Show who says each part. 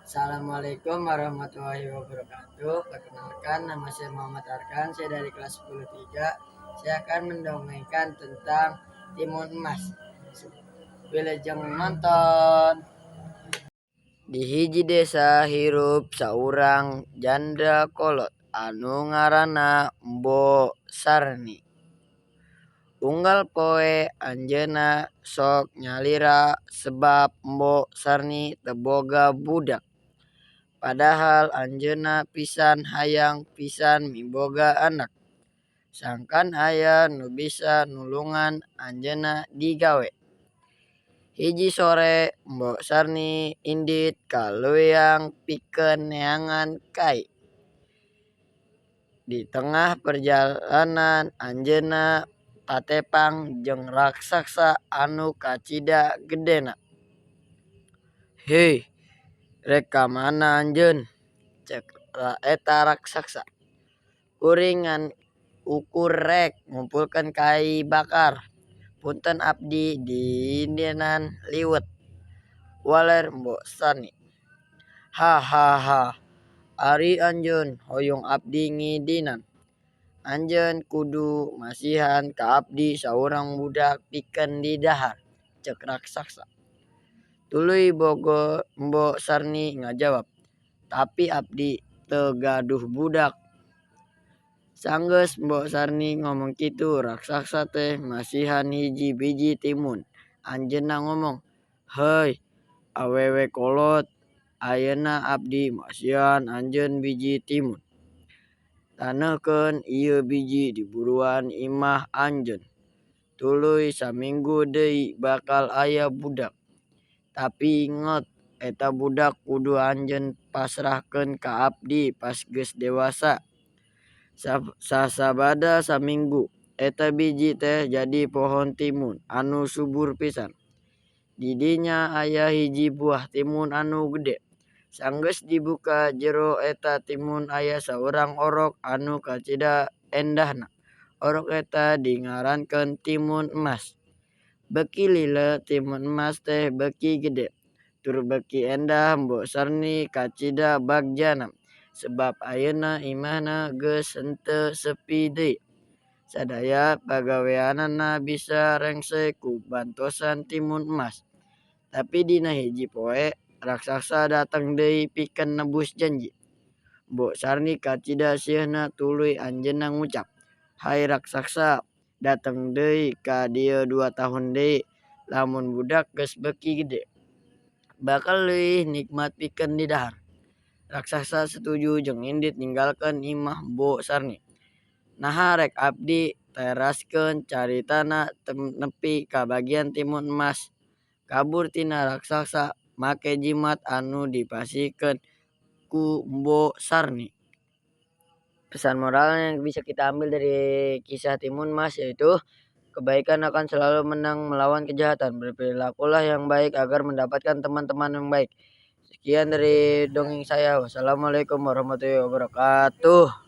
Speaker 1: Assalamualaikum warahmatullahi wabarakatuh. Perkenalkan, nama saya Muhammad Arkan. Saya dari kelas 10.3. Saya akan mendongengkan tentang Timun Emas. Wilujeng nonton. Di hiji desa hirup saurang janda kolot anu ngaranna Embo Sarni. Unggal poe anjeunna sok nyalira sebab Embo Sarni teu boga budak. Padahal anjeunna pisan hayang pisan miboga anak. Sangkan aya nu bisa nulungan anjeunna digawe. Hiji sore Embo Sarni indit ka leuweung pikeun neangan kai. Di tengah perjalanan anjeunna patepang jeung raksasa anu kacida gedena. "Hei, rek ka mana anjeun?" cek eta raksasa. "Kuring ngan ukur rek ngumpulkeun kai bakar. Punten abdi diidinan liwet," waler Embo Sarni. "Ha ha ha, ari anjeun hoyong abdi ngidinan. Anjeun kudu masihan ka abdi saurang budak pikeun didahar," cek raksasa. Tuluy Embo Sarni ngajawab, "Tapi abdi teu gaduh budak." Sanggeus Embo Sarni ngomong kitu, raksasa teh masihan hiji biji timun. Anjeunna ngomong, "Heuy, awewe kolot, ayeuna abdi masihan anjeun biji timun. Taneuhkeun ieu biji di buruan imah anjeun. Tuluy saminggu deui bakal aya budak. Tapi inget, eta budak kudu anjeun pasrahkeun ka abdi pas geus dewasa." Sasabada saminggu, eta biji teh jadi pohon timun anu subur pisan. Di dinya aya hiji buah timun anu gede. Sanggeus dibuka, jero eta timun aya saurang orok anu kacida endahna. Orok eta dingarankeun Timun Emas. Beuki lila Timun Emas teh beuki gede tur beuki endah. Embo Sarni kacida bagjana sebab ayeuna imahna geus henteu sepi deui. Sadaya pagaweanana bisa rengse ku bantosan Timun Emas. Tapi dina hiji poe raksasa dateng deui pikeun nebus janji. Embo Sarni kacida sieunna, tuluy anjeunna ngucap, "Hay raksasa, dateng deui ka dieu 2 tahun deui lamun budak geus beuki gede. Bakal leuwih nikmat pikeun didahar." Raksasa satuju jeung indit ninggalkeun imah Embo Sarni. Naha rek abdi teraskeun caritana nepi ka bagian Timun Emas kabur tina raksasa make jimat anu dipasihkeun ku Embo Sarni. Pesan moral yang bisa kita ambil dari kisah Timun Emas yaitu kebaikan akan selalu menang melawan kejahatan. Berperilakulah yang baik agar mendapatkan teman-teman yang baik. Sekian dari dongeng saya. Wassalamualaikum warahmatullahi wabarakatuh.